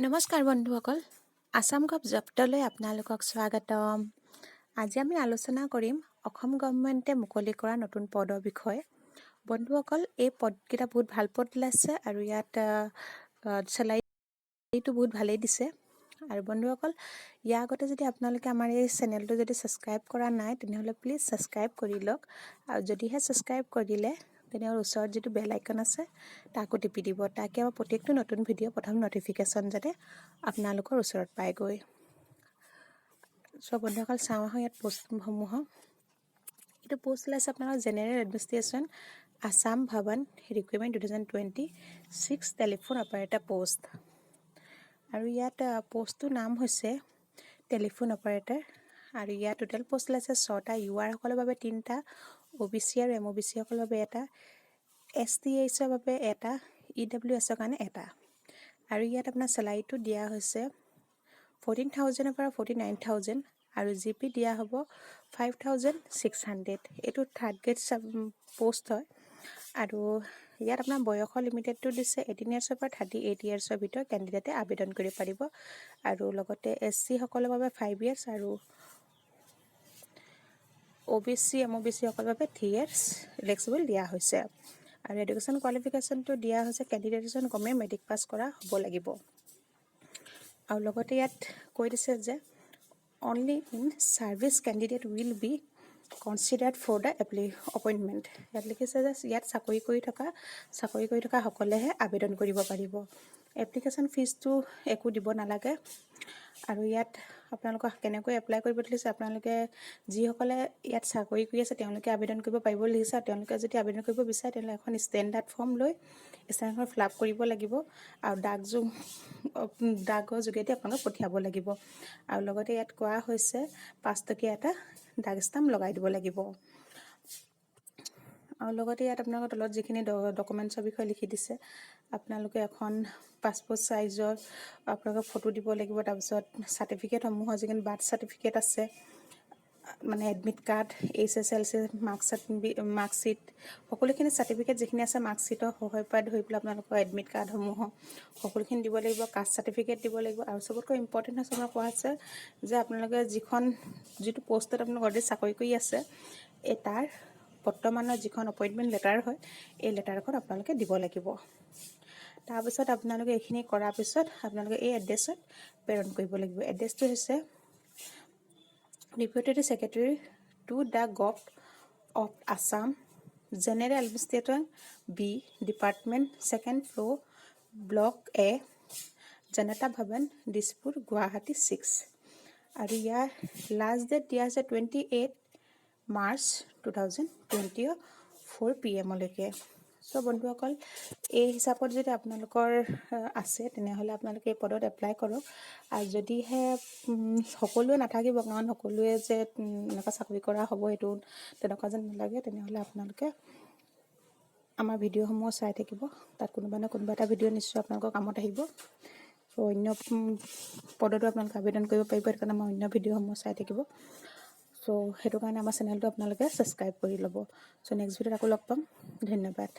নমস্কাৰ বন্ধুসকল, আছাম গভ জবটলৈ আপোনালোকক স্বাগতম। আজি আমি আলোচনা কৰিম অসম গভমেণ্টে মুকলি কৰা নতুন পদৰ বিষয়ে। বন্ধুসকল, এই পদকেইটা বহুত ভাল পদ ওলাইছে আৰু ইয়াত চেলাৰীটো বহুত ভালেই দিছে। আৰু বন্ধুসকল, ইয়াৰ আগতে যদি আপোনালোকে আমাৰ এই চেনেলটো যদি ছাবস্ক্ৰাইব কৰা নাই, তেনেহ'লে প্লিজ ছাবস্ক্ৰাইব কৰি লওক। আৰু যদিহে ছাবস্ক্ৰাইব কৰিলে, তেনেহ'লে ওচৰত যিটো বেল আইকন আছে, তাকো টিপি দিব, তাকে আমাৰ প্ৰত্যেকটো নতুন ভিডিঅ' প্ৰথম ন'টিফিকেশ্যন যাতে আপোনালোকৰ ওচৰত পায়গৈ। চ' বন্ধুসকল, চাওঁ আহোঁ ইয়াত পষ্টসমূহ। এইটো পষ্ট ওলাইছে আপোনালোকৰ General Administration, Assam Bhawan, recruitment 2026, telephone operator post। আৰু ইয়াত পষ্টটোৰ নাম হৈছে টেলিফোন অপাৰেটৰ। আৰু ইয়াত টোটেল পষ্ট ওলাইছে ছটা। ইউ আৰসকলৰ বাবে তিনিটা, অ' বি চি আৰু এম অ' বি চিসকলৰ বাবে এটা, এছ টি এইচৰ বাবে এটা, ই ডাব্লিউ এছৰ কাৰণে এটা। আৰু ইয়াত আপোনাৰ চেলাৰীটো দিয়া হৈছে 14,000ৰ পৰা 49,000 আৰু জি পি দিয়া হ'ব 5600। এইটো থাৰ্ড গ্ৰেড পষ্ট হয়। আৰু ইয়াত আপোনাৰ বয়সৰ লিমিটেডটো দিছে 18 ইয়াৰ্ছৰ পৰা 38 ইয়াৰ্ছৰ ভিতৰত কেণ্ডিডেটে আবেদন কৰিব পাৰিব। আৰু লগতে এছ চিসকলৰ বাবে 5 ইয়াৰ্ছ আৰু অ' বি চি, এম অ' বি চিসকলৰ বাবে 3 ইয়াৰ্ছ ৰিলেক্সেবল দিয়া হৈছে। আৰু এডুকেশ্যন কোৱালিফিকেশ্যনটো দিয়া হৈছে, কেণ্ডিডেট এজন কমেও মেট্ৰিক পাছ কৰা হ'ব লাগিব। আৰু লগতে ইয়াত কৈ দিছে যে only in service candidate will be considered for the appointment। ইয়াত লিখিছে যে ইয়াত চাকৰি কৰি থকা সকলেহে আবেদন কৰিব পাৰিব। এপ্লিকেশ্যন ফিজটো একো দিব নালাগে। আৰু ইয়াত আপোনালোকক কেনেকৈ এপ্লাই কৰিব দিছে, আপোনালোকে যিসকলে ইয়াত চাকৰি কৰি আছে, তেওঁলোকে আবেদন কৰিব পাৰিব লিখিছে। আৰু তেওঁলোকে যদি আবেদন কৰিব বিচাৰে, তেনেহ'লে এখন ষ্টেণ্ডাৰ্ড ফৰ্ম লৈ ষ্টেণ্ডাৰ্ড ফিল আপ কৰিব লাগিব আৰু ডাকৰ যোগেদি আপোনালোকে পঠিয়াব লাগিব। আৰু লগতে ইয়াত কোৱা হৈছে, 5 টকীয়া এটা ডাক ষ্টাম্প লগাই দিব লাগিব। আৰু লগতে ইয়াত আপোনালোকৰ তলত যিখিনি ডকুমেণ্টছৰ বিষয়ে লিখি দিছে, আপোনালোকে এখন পাছপ'ৰ্ট চাইজৰ আপোনালোকে ফটো দিব লাগিব। তাৰপিছত চাৰ্টিফিকেটসমূহৰ যিখিনি বাৰ্থ চাৰ্টিফিকেট আছে, মানে admit card, HSLC marksheet, সকলোখিনি চাৰ্টিফিকেট যিখিনি আছে, মাৰ্কশ্বিটৰ সহায়ৰ পৰা ধৰি পেলাই আপোনালোকৰ এডমিট কাৰ্ডসমূহ সকলোখিনি দিব লাগিব, কাষ্ট চাৰ্টিফিকেট দিব লাগিব। আৰু চবতকৈ ইম্পৰ্টেণ্ট হৈছে, আপোনাৰ কোৱা হৈছে যে আপোনালোকে যিটো পষ্টত আপোনালোকে অলৰেডি চাকৰি কৰি আছে, এই তাৰ বৰ্তমানৰ যিখন এপইণ্টমেণ্ট লেটাৰ হয়, এই লেটাৰখন আপোনালোকে দিব লাগিব। তাৰপিছত আপোনালোকে এইখিনি কৰাৰ পিছত আপোনালোকে এই এড্ৰেছত প্ৰেৰণ কৰিব লাগিব। এড্ৰেছটো হৈছে Deputy Secretary to the Govt of Assam, General Administration B Department, second floor, Block A, Janata Bhawan, Dispur, Guwahati 6। আৰু ইয়াৰ লাষ্ট ডেট দিয়া হৈছে 28 March 2024 PMলৈকে। চ' বন্ধুসকল, এই হিচাপত যদি আপোনালোকৰ আছে, তেনেহ'লে আপোনালোকে এই পদত এপ্লাই কৰক। আৰু যদিহে সকলোৱে নাথাকিব, কাৰণ সকলোৱে যে এনেকুৱা চাকৰি কৰা হ'ব, সেইটো তেনেকুৱা যেন নালাগে, তেনেহ'লে আপোনালোকে আমাৰ ভিডিঅ'সমূহ চাই থাকিব। তাত কোনোবা নহয় কোনোবা এটা ভিডিঅ' নিশ্চয় আপোনালোকৰ কামত আহিব। চ' অন্য পদতো আপোনালোকে আবেদন কৰিব পাৰিব। সেইটো কাৰণে আমাৰ অন্য ভিডিঅ'সমূহ চাই থাকিব। চ' সেইটো কাৰণে আমাৰ চেনেলটো আপোনালোকে ছাবস্ক্ৰাইব কৰি ল'ব। চ' নেক্সট ভিডিঅ'ত আকৌ লগ পাম। ধন্যবাদ।